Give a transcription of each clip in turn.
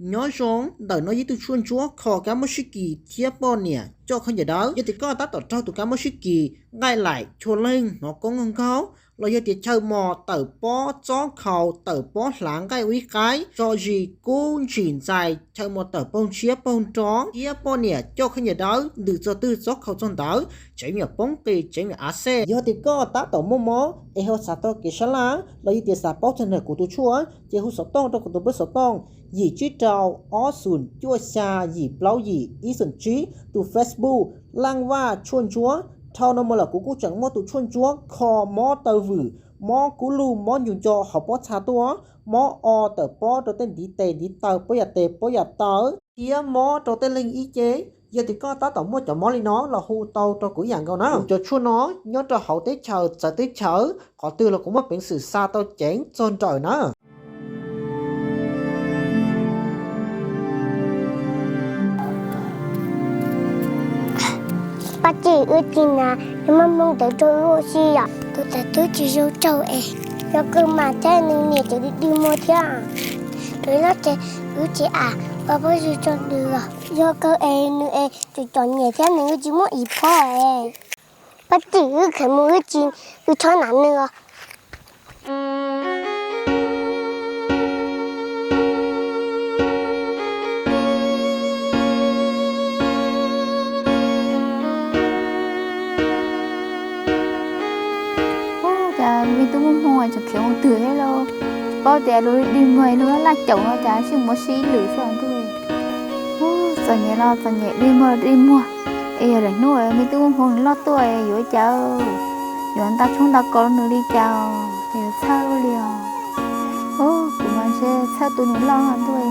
Nyob zoo, ntawm no yog ib tug tshuaj ntsuab kho kab mob sib kis thiab poj niam coj khaub ncaws dawb. Yog tias koj tab tom raug tus kab mob sib kis, nqaij laim, chua leeg, hnov koob nkaug nkaug, los yog tias chaw mos tawm pob txob khaus, tawm pob hlav nqaij ua ib qaib, tso zis kub ntsim ntxais, chaw mos tawm paug ntshiab paug nroo, thiab poj niam coj khaub ncaws dawb ntws txog twg txob khaus txog ntawd, tsev me nyuam poob qis, tsev me nyuam av xej. Yog tias koj tab tom muaj mob es ho xav tau kev sab laj los yog tias xav paub txog ntawm kuv tus tshuaj, ces hu xov tooj rau kuv tus npawb xov tooj yim tsib rau ob xoom cuaj xya yim plaub yim ib xoom tsib, tus Facebook Laj Vaj tshuaj ntsuab. Dhau no mus lawm kuv kuj tseem muaj tus tshuaj ntsuab kho mob taw vwm, mob kub lug, mob ncu nco hauv pob txha tuaj, mob o tawm pob rau tej ntiv tes ntiv taw, pob yam tes pob yam taw, thiab mob rau tej leeg ib ce. Yog tias koj tab tom muaj cov mob li no los hu tau rau kuv ib yam nkaus na. Kuv cov tshuaj no nyob rau hauv teb chaws txawv teb chaws, qhov twg los kuv muaj peev xwm xa tau ceev txog nrawm na. Paj Tswm, wb tsis hnav cov maj hmoo ntawd rau wb ua si yom? Tus ntawd twb tsis zoo rau es, yog kawg mas thiab nws niam tseem dig dig muag thiab. Nws loj ces wb tsis am ua phooj ywg rau nws los. Yog kawg es nws es tseem txom nyem thiab nws tsis muaj ib phob es. Paj Tswm, wb kheev mus wb tsis, wb txhob hnav nws os. Ub, cas me tub Muaj Hmoo tseem khiav mus twg thiab lauj? Tsis paub tias luag dig muag luag laj caum no cas sib muaj sib lwm xwb ntuj. Ub, txom nyem los txom nyem, dig muag dig muag. Es yog lwm hnub me tub Muaj Hmoo nws loj tuaj yuav cas, yuav nta tshoob nta kos nws li cas, yuav txhawj li os. Ub, kuv mas ntshe txhawj tus nws loj ntuj.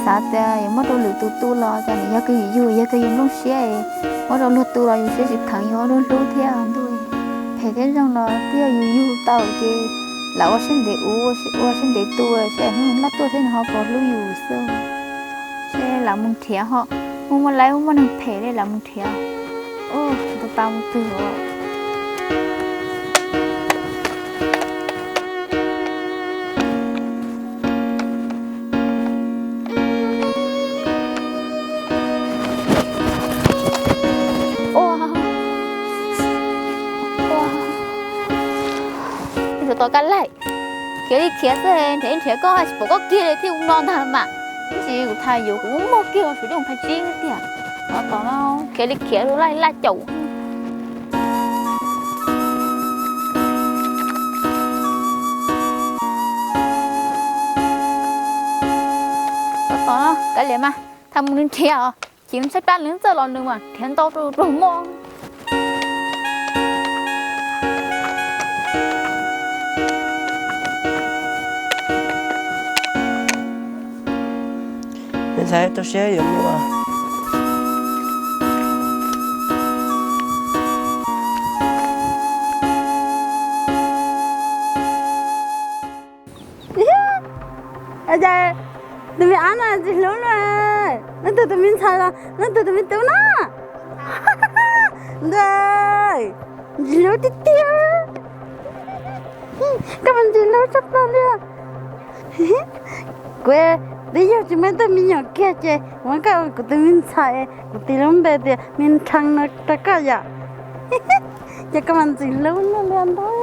Xav tias yuav muab rau lwm tus tu los cas nws yog kawg yus yug, yog kawg yus nplooj siab, muab rau luag tu los yus siab tsis kheev, yus ua luag hlub thiab ntuj. Phem thiab zoo los twb yog yus yug tau ces lam ua siab ntev ua, ua siab ntev tu, seb hnub nws loj tuaj seb nws ho puas hlub yus xwb. Seb lam mus nrhiav ho, muaj muaj laib muaj muaj neeg phem li lam mus nrhiav. Ub, tus pas mus twg os. Ua, ua, ib tug tau kab laim, khiav li khiav xwb, nrhiav ib nrhiav koj tsis pom koj kiag li thiab ua no ntag mas. Tab sis kuv tham yus kuv muab muag kiag ua suav yooj phaj tsib tiag. Ov, tom no khiav li khiav laj laj caum. Tom no kav liam mas, tham mus nrhiav os, chim tshaib plab nws txawj los nws mas nrhiav ntau rau pluag mog. Me ntxhais, tu siab yuav mus. Cas tus me ab no ntxim hlub no, leej twg tus me ntxhais los leej twg tus me tub no? Ntuj, ntxim hlub tiag tiag. Koj mas ntxim hlub tshaj plaws li. Kuv twb yug tsis muaj ib tug me nyuam kiag ces muab koj ua kuv tus me ntxhais, kuv tis lub npe tias Me Nrhee no rau koj yom. Ces koj mas ntxim hlub luaj li ntag.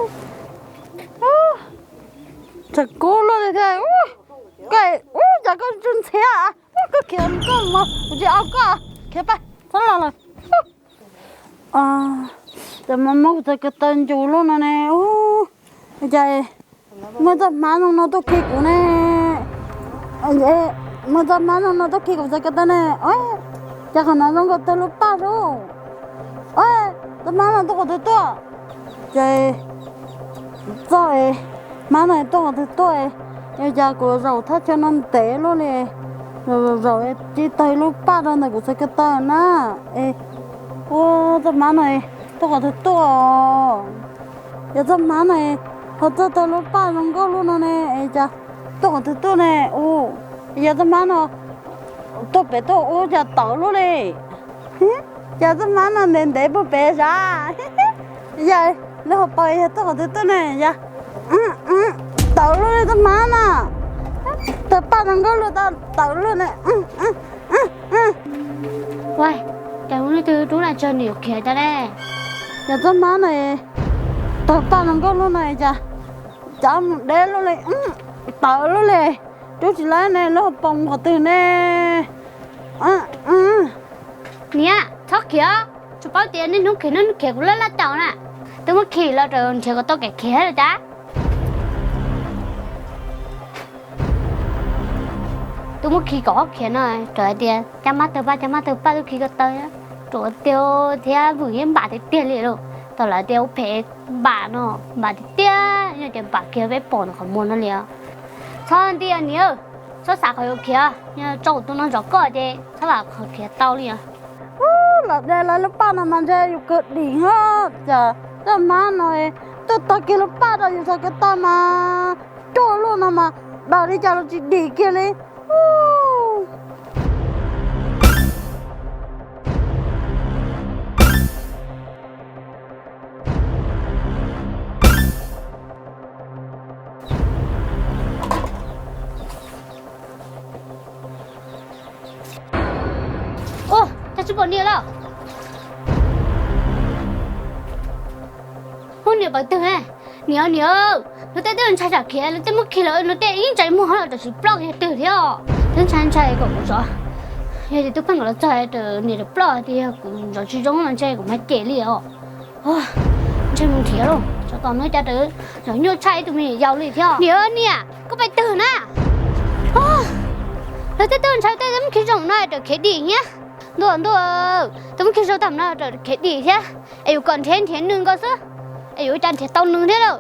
Txawm kub luaj li thiab. Koj, ub, cas koj tsis ntxhiab, koj khiav koj mus, kuv tsis au koj, khiav pab txhob los lawm. Ces mas muab kuv txhais ko taw ncu lub no ne, cas muaj txoj hmab zoo no tuaj khi kuv ne, muaj txoj hmab zoo no tuaj khi kuv txhais ko taw ne, cas qhov no zoo nkaus tawg lub paj zoo, txoj hmab no tuaj qhov twg tuaj, ces txoj hmab no tuaj qhov twg tuaj, cas kuv zaum thaj chaw no ntev luaj li, zaum zaum tsis tawg lub paj rau ntawm kuv txhais ko taw na, ua txoj hmab no tuaj qhov twg tuaj, yog txoj hmab no ho txawj tawg lub paj zoo nkauj lub no ne, cas tuaj qhov twg tuaj ne, yog txoj hmab no tuaj pem tuaj ub cas tawv luaj li, cas txoj hmab no ntev ntev puag pem sav, yog lub hauv paus yog tuaj qhov twg tuaj ne, yog tawv luaj li txoj hmab no. Tawg paj tawg nkauj luaj, tawv luaj na. Ua cas lub twg rub na tsawg nws khiav cas ne? Cov txoj hmab no tawg paj tawg nkauj luaj no cas, cas mus deb luaj li, tawv luaj li, rub tsis laib ne, lub hauv paus mus qhov twg ne? Niam, txhob khiav, tsuas paub tias niaj hnub khiav niaj hnub khiav kuv laj laj caum na. Twb muab khi los rau nrhiav kom tau kev khiav lawm tas. Twb muab khi kom qhov khiav no, rau hais tias caj mab tawg paj, caj mab tawg paj twb khi ko taw, rau tiag thiab vwm thiab npam tiag tiag li lauj. Tau lawv tias ua phem npam no, npam tiag tiag, yog tias npam kiag peb pom ntawm qhov muag no li os. Txhob nti niam, txhob xav qhov yuav khiav, yog tso kuv tus no zov koj ces txhob vam qhov khiav tau li os. Lam de lawv lub paj no mas ntshe yus kawg dim os, cas txoj hmab no tuaj tag kiag lub paj rau yus txhais ko taw mas ruaj luaj no mas daws li cas los tsis dim kiag li. Ua cas tsis pom niam lawm? Hu niam pov twg ne? Niam, niam, luag tej twb ntshai tsam khiav, luag tej muab khi los luag tej ib ntsais muag los tam sim ploj kiag twg thiab. Twb ntshai ntshai kom kuv zov, yog tias Tub Pheej los txog rau niam ploj tias yog kuv zov tsis zoo no ntshe kuv mas cem li os. Ntshe mus nrhiav lauj, tsov tom no cas tseem zov nyuaj tshaj ib tug me nyuam yaus li thiab. Niam, niam, koj pais twg na? Luag tej twb ntshai tej muab khi zoo no rau khiav dim thiab. Ntuj, ntuj, twb muab khi zoo tag no rau khiav dim thiab. Es yuav kom nrhiav nrhiav nws nkaus xwb, es yuav ua cas nrhiav tau nws thiab lauj?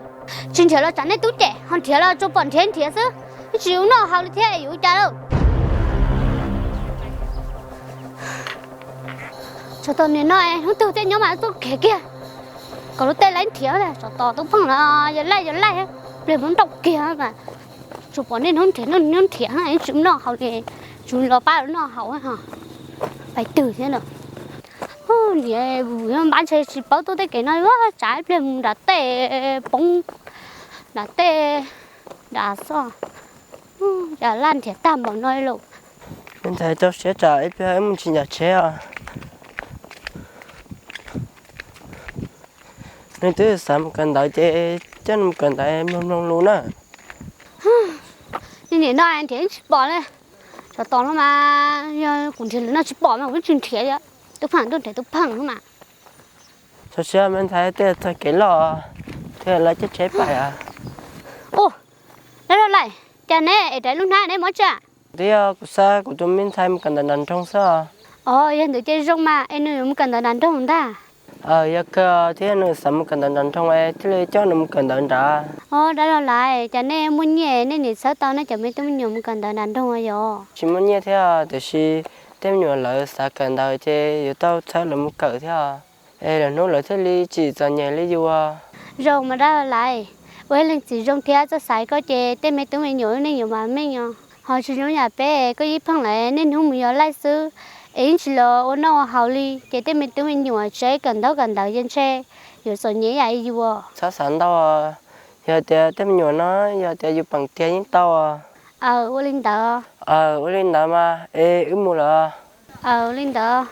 Tsis nrhiav los tsam nej tub cem, ho nrhiav los tsuas pom nrhiav nrhiav xwb, twb tsis ua noj haus li thiab es yuav ua cas lauj? Tsov tom niam no hnub twg tej nyob mas tuaj khiav kiag, kom luag tej laib nrhiav. Tsov tom Tub Pheej los yog laij yog laij, pliag mus nrauj kiag mas tsuas pom niaj hnub nrhiav niaj hnub nrhiav, tsis ua noj haus li, tsis los pab luag noj haus. Pais twg thiab no? Niam, npab ntshe tsis paub tuaj tej kev no, tsam ib pliag mus nram tej poob, nram tej nram xoj, cas laj nrhiav tag npaum no lauj. Me ntxhais rau siab tsam ib pliag wb mus tsis ncaim tsheb os. Nws twb xav mus kawm ntawv ces coj nws mus kawm ntawv mloog mloog lus na. Niam, niam no nrhiav tsis pom li. Tsov tom no mas yog kuv nrhiav lawm no tsis pom mas kuv twb tsis nrhiav li. Tub Pheej tuaj nrhiav Tub Pheej mas. Rau siab me ntxhais, tej txog kev loj thiab, lawv caij tsheb pais os. Ua, dab laug Laim, cas neb es rau lub hnab neb mob tsi? Twb yog kuv xa kuv tus me ntxhais mus kawm ntawv nram nroog xwb. Os, yog ntawd ces zoo mas, es nws yuav mus kawm ntawv nram nroog ntag? Aws, yog kawg thiab, nws xav mus kawm ntawv nram nroog es thiaj li coj nws mus kawm ntawv nrad. Os, dab laug Laim, cas nej muaj nyiaj nej niam txhawb tau nej cov me tub me nyuam mus kawm ntawv nram nroog yom? Tsis muaj nyiaj thiab, tiam sis tej me nyuam lawv xav kawm ntawv ces yuav tau txhawb lawv mus kawm thiab, es lwm hnub lawv thiaj li tsis txom nyem li yus. Zoo mas dab laug Laim, ua ib leej txiv zoo thiab txawj xaiv koj ces tej me tub me nyuam nej yuav vam meej os. Ho tsis zoo yam peb koj ib pheej lawm niaj hnub mus yos laij xwb, es yeej tsis los ua noj ua haus li, ces tej me tub me nyuam tsis kawm ntaub kawm ntawv ces ntshe yuav txom nyem ib yam li yus. Txhob xav ntau, yog tias tej me nyuam no yog tias yus peem tiag yeej tau. Aws, ua li ntawd. Aws, ua li ntawd mas es wb mus lawm. Aws, ua li ntawd.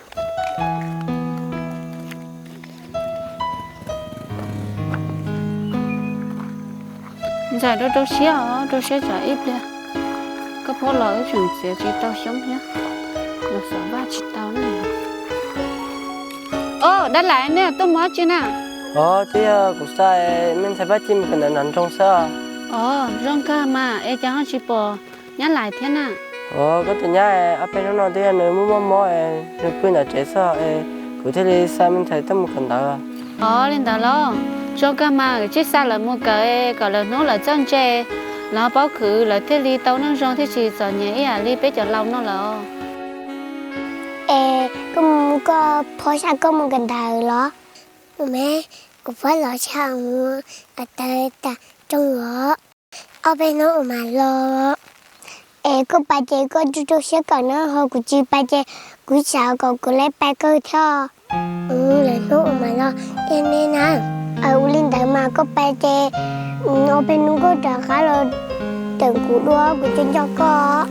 Ntxhais rau rau siab os, rau siab tsam ib pliag koj phob los wb tseem txiav tsis tau xyoob thiab, los xav vaj tsis tau na. Os, dab laug, nej tuaj mus dab tsi na? Os, twb yog kuv xa me ntxhais Paj Ci mus kawm ntawv nram nroog xwb. Os, zoo kawg mas, es cas ho tsis pom nyab Laim thiab na? Os, koj tus nyab ob peb hnub no twb yog nws mob mob mob, nws pw ntawm tsev xwb es kuv thiaj li xa me ntxhais tuaj mus kawm ntawv. Os, li ntawd los zoo kawg mas, wb tsij xa lawv mus kawm kom lwm hnub lawv txawj ntse, lawv paub khwv lawv thiaj li tau neej zoo thiaj tsis txom nyem ib yam li peb cov laus no lawm. Es koj, koj phob xa koj mus kawm ntawv los? Ua mas, kuv phob los tshaj mus, tawv tas rooj os. Ob peb hnub ua mas los. Es koj pais ces koj rau rau siab kawm na, ho kuv tsis pais ces kuv xav kom kuv laib pais kawg thiab. Lwm hnub ua mas los, es neb na. Ua li ntawd mas koj pais ces ob peb hnub koj rov qab los. Teem kuv dua, kuv tseem nco koj.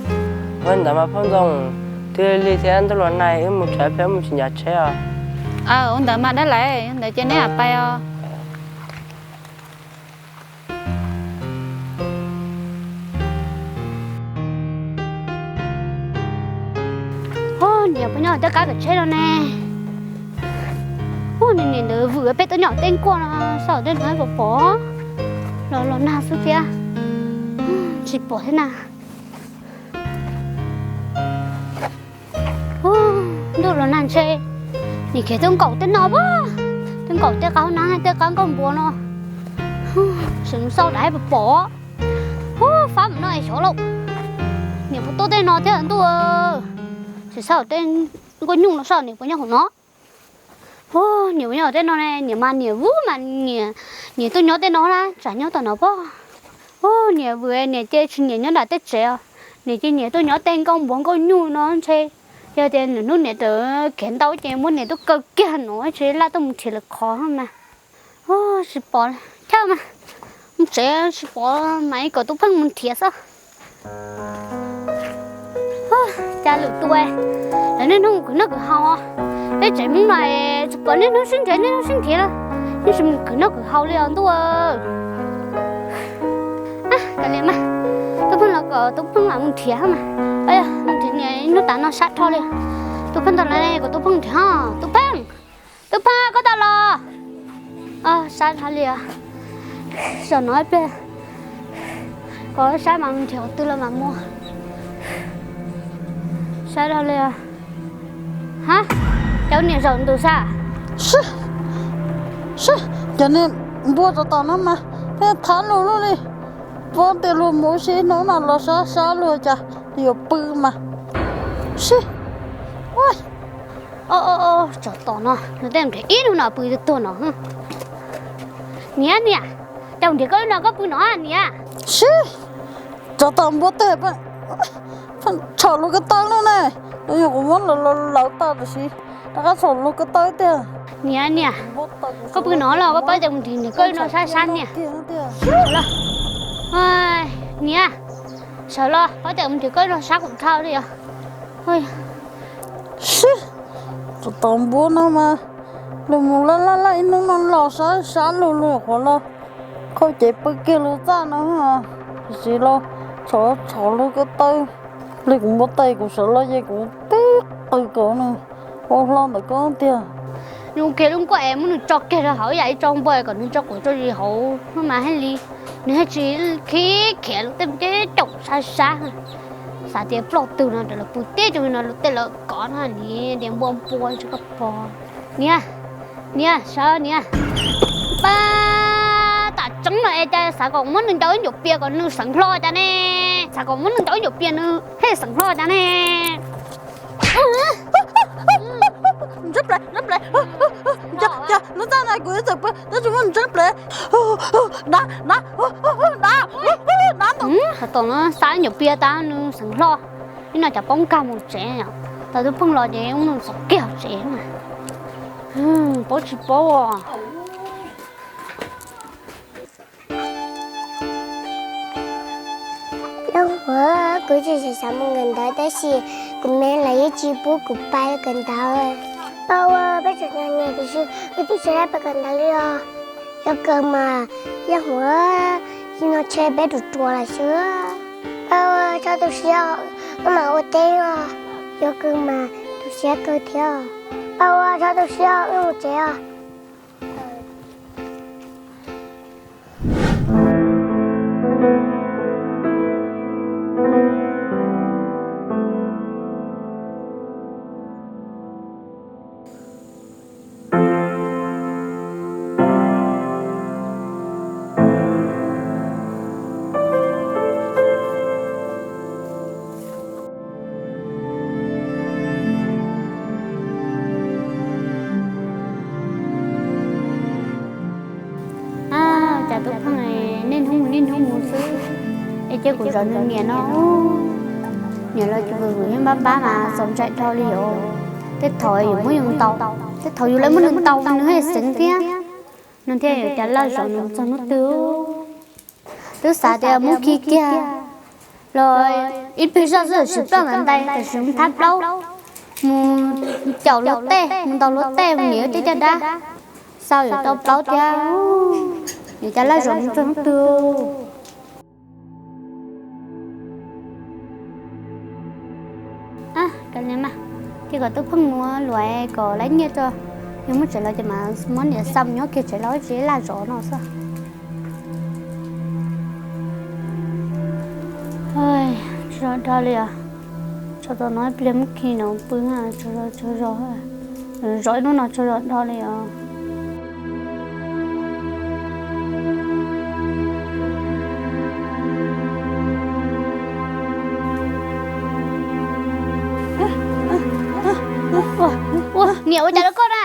Ua ntawd mas Phauj Ntxoog, twb lig thiab, ntuj los nag wb mus tsam peb mus tsis ncav tsheb os. Ua ntawd mas dab laug, ntawd ces neb lam pais os. Niam puas nyob tej qab kawm tsheb no ne? Ua niam ntawd vwm peb tuaj nyob tej nkuaj no, saib tej no puas pom. Los los nag xwb thiab, tsis pom thiab na. Ntuj los nag ntshe niam khiav tuaj nkaum tej no pab, tuaj nkaum tej qab hauv nab, tej qab nkuaj npua no. Tseem xauj daim puas pom. Ub, fab mus no es xyov lauj, niam puas tuaj tej no thiab ntuj. Tseem xauj tej nkuaj nyuj no saib niam puas nyob hauv no. Ub, niam puas nyob tej no ne, niam mas niam vwm mas niam, niam tuaj nyob tej no na, tsam nyob tom no pab. Ub, niam vwm niam ces tsis nyiam nyob nram tej tsev os, niam ces nyiam tuaj nyob tej nkuaj npua nkuaj nyuj no ntshe. Yog tias nws hnub niam tawm khiav ntau ces muab niam tuaj kaw kiag no tsis laj tuaj mus nrhiav lawv qhov mas. Tsis pom, chawj mas, mus tsev tsis pom mas ib kom Tub Pheej mus nrhiav xwb. Cas lwm tus, lawv niaj hnub mus khwv noj khwv haus, peb tsev Hmoob no tsis pom niaj hnub sib nrhiav niaj hnub sib nrhiav, yeej tsis mus khwv noj khwv haus li os ntuj. Kav liam mas, Tub Pheej los kom Tub Pheej mam mus nrhiav mas. Mus nrhiav niam hnub tas no sab dhau li. Tub Pheej tau los kom Tub Pheej nrhiav. Tub Pheej, Tub Pheej koj tau los? Sab dhau li os. Zaum no ib pliag, kom sab mas mus nrhiav qhov twg los mas muaj. Sab dhau li os. Ha, cov niam zaum ntus sab. Sib, cov niag npua tsov tom no mas pheej thab luag luaj li. Pom tias luag mus ua si hnub no los sab sab luag cas yuav pw mas. Sib, tsov tom no luag tej nrhiav ib hnub no pw tuag no. Niam, niam, cas nrhiav koj no koj pw no niam? Sib, tsov tom npua tej, tshom luag ko taw no ne. Luag yuav kuv muab lawv lawv tag tam sim rov qab tshom luag ko taw tiag. Niam, niam, koj pw no los koj paub tias mus nrhiav nrhiav koj no sab sab niam. Niam, sawv los paub tias mus nrhiav koj no sab kuv dhau li os. Sib, tsov tom npua no mas luag mus laj laj laj ib hnub no los sab sab luag luag qhuav los khau cev pw kiag luag txaj no. Tam sim los tshov tshov luag ko taw li kuv npua tais kuv sawv los ces kuv tib qw kom nws ua hlo ntawm koj tiag. Nws khiav lub nkuaj es muab nws tso kiag rau hauv yam ib tso npua kom nws tso quav tso zis hauv no mas thiaj li, nws thiaj tsis khib khiav lub tej ceb caum sab sab. Xav tias ploj twg no rau lawv pw teb rau no lub tej lawv kov no ni tias npua npua tsis koj pom. Niam, niam sawv niam. Pab, tam tseeb no es cas xav kom muab nws ncaws ib ncuav pias kom nws xeev hlo cas ne? Xav kom muab nws ncaws ib ncuav pias nws thiaj xeev hlo cas ne? Ntseeb plawv, ntseeb plawv. Lub txaj no kuv ib txwm pw twb tsis muaj ntseeb plawv. Na, na, na, na. Tom no xav ib ncuav pias tas nws xeev hlo. Ib no cas poob nkag mus tsev, tau Tub Pheej los ces ua nws txom kiag tsev mas. Paub tsis paub. Yog ua kuv tseem xav mus kawm ntawv tab sis kuv me los yeej tsis pub kuv pab kawm ntawv. Pab ua peb tseem niam tiam sis kuv twb tsis pab kawm ntawv li os. Yog kawg mas, yog ua, ib no ntshe peb ruam ruam lawm xwb. Pab ua txhob tu siab, wb mam ua teb os. Yog kawg mas tu siab kawg thiab. Pab ua txhob tu siab, wb mus tsev os. Cas Tub Pheej niaj hnub mus niaj hnub mus xwb, es cia kuv zov nws niam no. Niam los tsis vwm vwm yeej pab pab mas txaus ntshai dhau li os. Tej thaum yus muab yus ntaus, tej thaum yus lawv muab nws ntaus nws thiaj xeev thiab. Nws thiaj yuav cas laj zov nws txog hnub twg. Twb xav tias muab khi kiag, Los ib pliag zoj xwb tsis ploj ntawm ntais, tam sim mus thab plaub, mus caum luag tej, mus ntaus luag tej, mus niam tej caj dab, xav yuav tau plaub thiab. Yuav cas laj zom mus rau hnub twg. Kav liam mas, ces kom tub pheej mus luam kom lawv nyiaj rau, yog muab tsev los ces mas muab niam xa mus nyob kiag tsev los tsis laj zom no xwb. Tsaug zog do li os, tsaug tom no ib pliag muab khi no pw, tsaug zog, tsaug zog, zov ib hnub no tsaug zog do li os. Ua, niam ua cas rau koj na?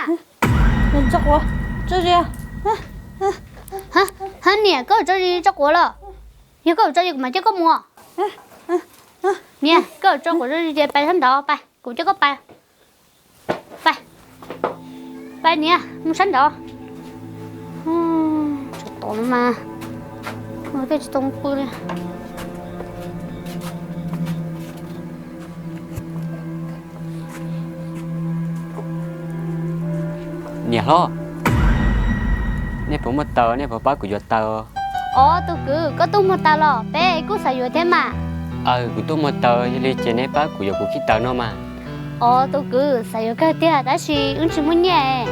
Tso quav, tso zis. Ha, niam, koj tso zis tso quav los? Yog koj tso zis kuv mam coj koj mus. Niam, koj tso quav tso zis ces pais sab nraud, pais, kuv coj koj pais. Pais, pais niam, mus sab nraud. Tsov tom no mas, tej tsis tau pw li. Niam hlob, nej puas muaj taws, nej puas pab kuv yuav taws? Os tus kwv, koj tuaj muag taws los? Peb kuj xav yuav thiab mas. Aws, kuv tuaj muag taws, yog li ces nej pab kuv yuav kuv khib taws no mas. Os tus kwv, xav yuav kawg tiag tab sis wb tsis muaj nyiaj.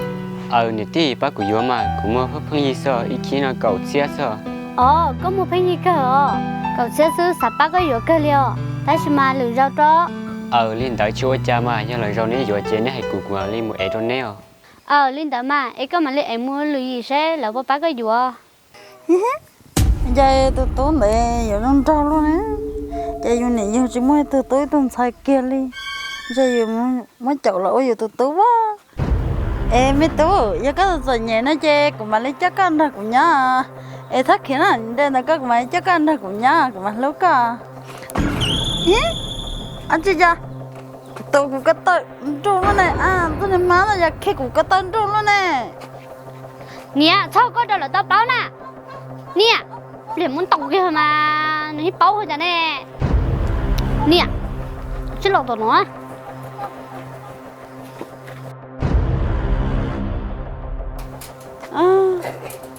Aws niam tij, pab kuv yuav mas, kuv muaj pheej yig xwb, ib khib no kaum txhiab xwb. Os, koj muaj pheej yig kawg os, kaum txhiab xwb xav pab koj yuav kawg li os, tab sis mas lwm zaus rau. Aws li ntawd tsis ua cas mas, yog lwm zaus neb yuav ces neb hais kuv, kuv mam li mus ev rau neb os. Aws li ntawd mas, es koj mam li ev mus lwm yim seb lawv puas pab koj yuav. Cas tus tub ntawd yuav zoo nraug luaj ne, ces yus niam yug tsis muaj ib tug tub ib tug ntxhais kiag li, ntshe yus muab caum los ua yus tus tub a. Es me tub, yog koj txom txom nyem no ces kuv mam li coj koj nrog kuv nyob. Es thab khiav na, nte ntawm koj, kuv mam li coj koj nrog kuv nyob, kuv mam hlub koj. Ib, ab tsi cas, tus kuv ko taw nrug luaj ne, tus niag hmab no yog khi kuv ko taw nrug luaj ne. Niam, txhob koj rau lawv tau plaub na. Niam, pliag muab ntaus kiag mas nws yeej paub hais tias ne. Niam, sib los tom no.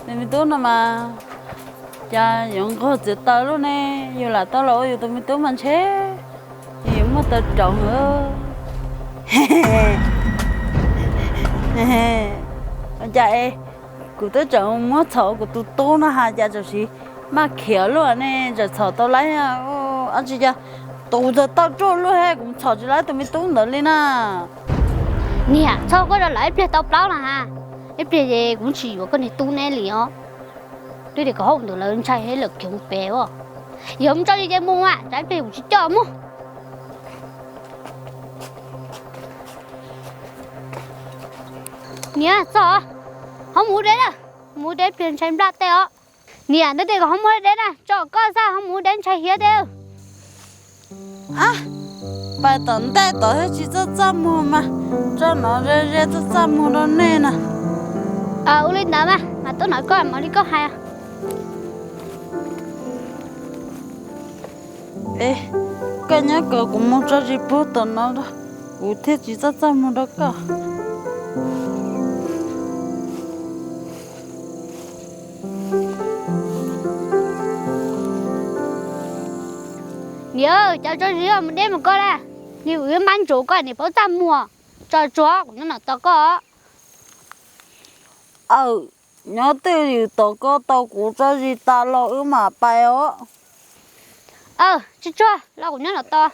Tus me tub no mas cas yuav nqog txiav taws luaj ne, yus lam tau los ua yus tus me tub mas ntshe yus yuav muaj taws roov. Cas es kuv twb tseem muab txhom kuv tus tub no has cas txawm sis maj khiav luaj ne, txawm txhom tau laib, ab tsi cas tus ntawd tawj ruaj luaj he, kuv txhom tsis laib tus me tub ntawd li na. Niam, txhob koj rau lawv ib pliag tau plaub na ha, ib pliag ces kuv tsis yuav koj niag tub neb li os. Twb tias kom haub ntawm lawv ntshai lawm khiav mus pem os. Yog mus tso li ces mus mas tsam ib pliag kuv tsis coj mus. Niam, txog, ho mus deb na, mus deb pliag ntshai nplaj tej os. Niam, twb tias kom ho mus deb na, tso koj xwb ho mus deb ntshai hiav tej. Pais tom ntej tod thiaj tsis txaj txaj muag mas, tso no ze ze txaj txaj muag rau nej na. Ua li ntawd mas, mas tuaj no koj mam li koj hais. Es koj nyob kom kuv mus tso zis puag tom no, kuv thiaj tsis txaj txaj muag rau koj. Niam, cov tso zis mus deb mus koj na, niam, wb mab ntsuav koj niam paub txaj muag, tso tsuag kuv nyob no tos koj. Aw, nyob twj ywm tos koj tau kuv tso zis tas los wb mam pais os. Aw, tsis tsuag los kuv nyob no tos.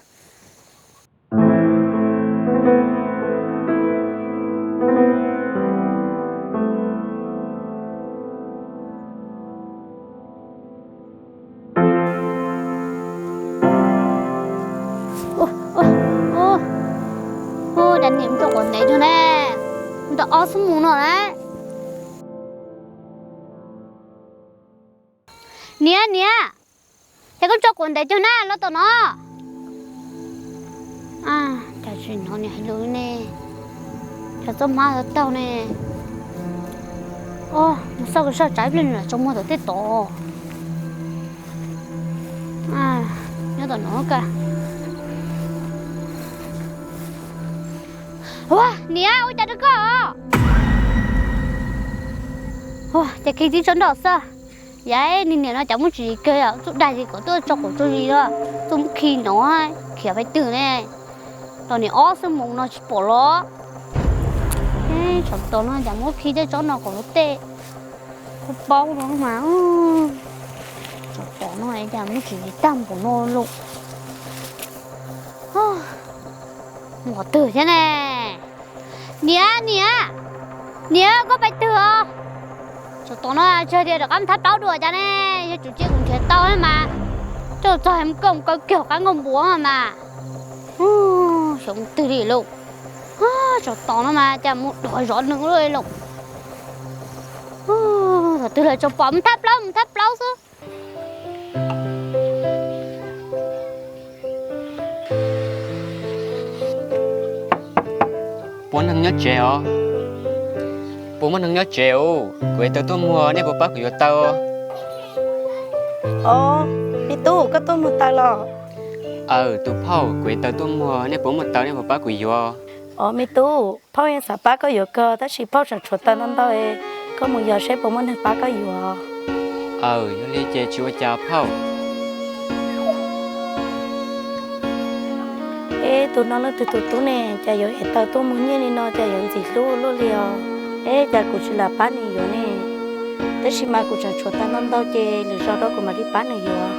Cas niam mus tso quav ntev cuag ne, mus tau ob xuab moos no na. Niam, niam, cas koj tso quav ntev cuag na, los tom no. Cas tsis hnov niam hais lus ne, cas txoj hmab taug ne. Mus xauj kiag soj tsam ib pliag nws lam tso muag tom tej tod. Nyob Ntawm no ka. Ua niam, ua cas rau koj? Ua cas khi tib tsob nroj xwb. Yam niag niam no cas muab tsis kawg, txuj dag zis kom tuaj tso quav tso zis no, tuaj muab khi no, khiav pais twg ne? Los niam ob xuab moos no tsis pom los. Tsov tom no cas muab khi tej tsob no kom luag tej kuj paub no mas. Tsov tom no cas muab tsis zis tag npaum no los. Mus qhov twg thiab ne? Niam, niam, niam, koj pais twg os? Tsov tom no tseg tias rov qab mus thab plaub dua cas ne, yog tsum cia kuv nrhiav tau mas coj txog mus koj mus kaw kiag qab nkaus npua mas. Xyov mus twg li lauj. Tsov tom no mas cas mus dog zov nws lawm lauj. Thaum twg lawv tso pom mus thab plaub mus thab plaub xwb. Puas muaj neeg nyob tsev os? Puas muaj neeg nyob tsev os? Kuv ev taws tuaj muag, nej puas pab kuv yuav taws? Os, me tub, koj tuaj muag taws los? Aws, tus phauj, kuv ev taws tuaj muag, nej puas muaj taws, nej puas pab kuv yuav? Os, me tub, phauj yeej xav pab koj yuav kawg tab sis phauj tseem tshuav taws ntau ntau, koj mus yog seb puas muaj neeg pab koj yuav. Aws, yog li ces tsis ua cas phauj. Eb, tus no leej twg tus tub ne, cas yuav ev taws tuaj muag nyiaj li no cas yuav ntxim hlub luaj li os. Eb, cas kuv tsis lam pab nws yuav ne? Tab sis mas kuv tseem tshuav taws ntau ntau ces lwm zaus rau kuv mam li pab nws yuav.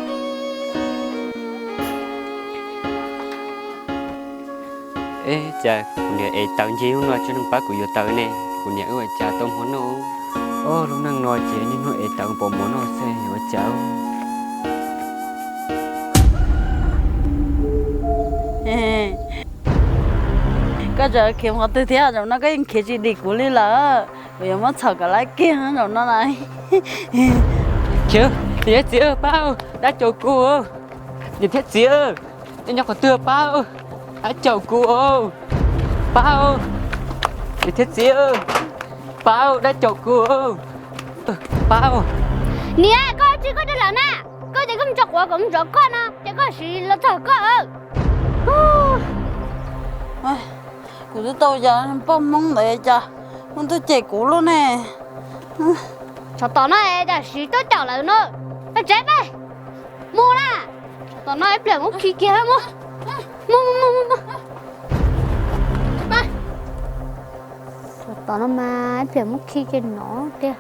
Eb, cas kuv niam ev taws nce hnub no tsis muaj neeg pab kuv yuav taws ne? Kuv niam wb ua cas tau hmo noj? Ob, lub neej no ces niaj hnub ev taws pom mov noj xwb yuav ua cas? Koj tseem khiav mus qhov twg thiab? Zaum no koj yeej khiav tsis dim kuv li lawm. Kuv yuav muab txhom kom lab kiag zaum no na. Niam thiab txiv, pab, dab caum kuv. Niam thiab txiv, nej nyob qhov twg, pab, dab caum kuv. Pab, niam thiab txiv, pab, dab caum kuv. Pab. Niam, koj tsis koj rau lawm na. Koj tias koj mus tso quav kom mus zov koj no ces koj sim los txog koj. Kuv twb tau yog poj Hmoob ntawd cas muaj tuaj cem kuv luaj ne. Tsov tom no cas siv tuaj caum lawm no. Peb tsev peb mus na. Tsov tom no ib pliag muab khi kiag mus. Mus mus mus mus. Tsov tom no mas ib pliag muab khi kiag no tiag.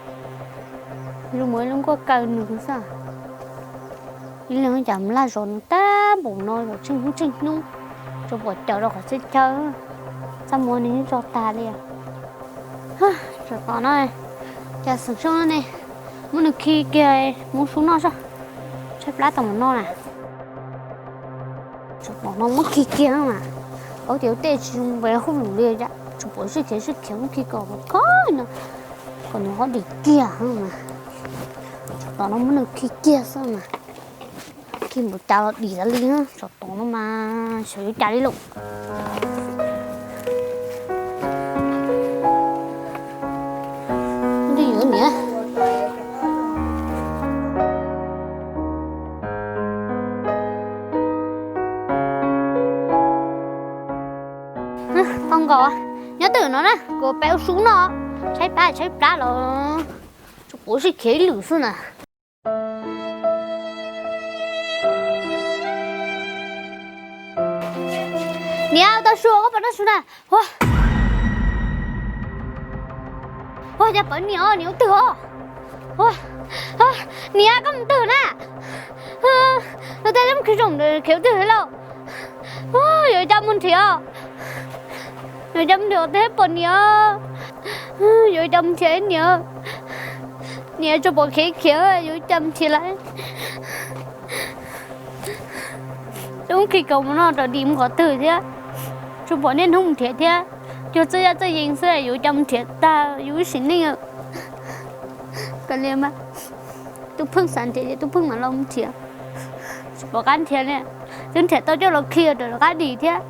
Lub mus ib lub nkuaj kaw nws xwb. Ib leeg cas laj zov nws tag npaum no, zov tsheej hnub tsheej hnub, tsuas pom caum rau qhov txhia chaw, txaj muag nws yeej tso tag li. Tsov tom no, cas xeem xyoob ne, muab nws khi kiag mus sub noj saib, tshaib plab tau mus noj na. Tsov tom no muab khi kiag mas, paub tias ua tej tsis zoo npaum hauj lwm li, tshuav pom sib khiav sib khiav muab khi kom khov no, kom nws ho dim kiag mas. Tsov tom no muab nws khi kiag xwb mas, khi npaum cas los dim tas li. Tsov tom no mas xyov yuav cas li lauj. Nti yuav niam. Tau nkaus, nyob twj ywm no na, kuv peb ua sub noj, tshaib plab tshaib plab los tsuas quav sib khiav ib lwm xwb na. Niam, tau su koj pom noj su na. Ua, ua cas pom niam, niam ua twg os? Ua, niam koj mus twg na? Ua, tej mus khi zoo khiav twg lauj? Yuav cas mus nrhiav, yuav cas mus nrhiav tej pom niam, yuav cas mus nrhiav niam, niam tsuas pom khiav khiav yuav cas mus nrhiav lawm. Tub khi kaus mus noj rau dim mus qhov twg thiab, tsuas pom niaj hnub mus nrhiav thiab, cuag txawj yaj txawj yees xwb yuav cas mus nrhiav tag yus ib sim neej. Kav liam mas, tub pheej xav nrhiav ces tub pheej mam los mus nrhiav, tsis pom qab nrhiav li, twb nrhiav tau coj los khi rov qab dim thiab.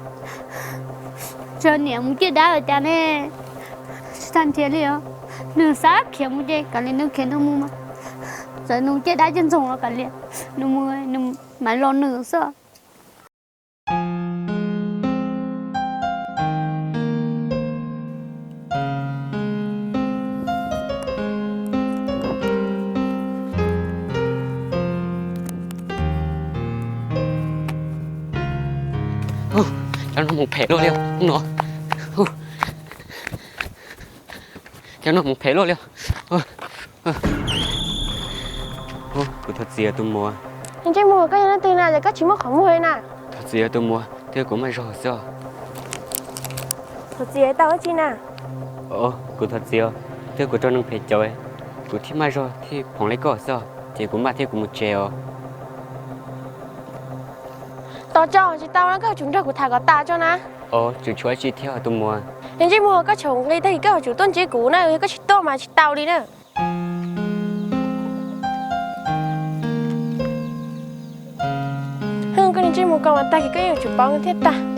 Tsis niam mus ciaj dab los cas ne, tsis tas nrhiav li os. Nws xav khiav mus ces kav liam nws khiav nws mus mas, txawm nws ciaj dab ciaj ntxoog los kav liam, nws mus nws mam los nws xwb. Mus phem luaj li no. Cov no mus phem luaj li. Kuv thov txim tus muam. Ntsej muag, koj yog leej twg na, es koj tsis muaj qhov muag li na? Thov txim tus muam, twb kuv maj zog xwb. Thov txim tau dab tsi na? Kuv thov txim, twb kuv raug neeg phem caum, kuv thiaj maj zog thiaj phoom li koj xwb, ces kuv maj thiab kuv mus tsev os. Tos tso, tsis tau na, koj yuav tsum nrog kuv tham kom tas tso na. Tsis tshuav dab tsi thiab tus muam. Niag ntsej muag, koj txhob nqi tag kis, koj yuav tsum tuaj ntsib kuv na, yog koj tsis tuaj mas tsis tau li na. Koj niag ntsej muag ko mas tag kis koj yuav tsum paub thiab tag.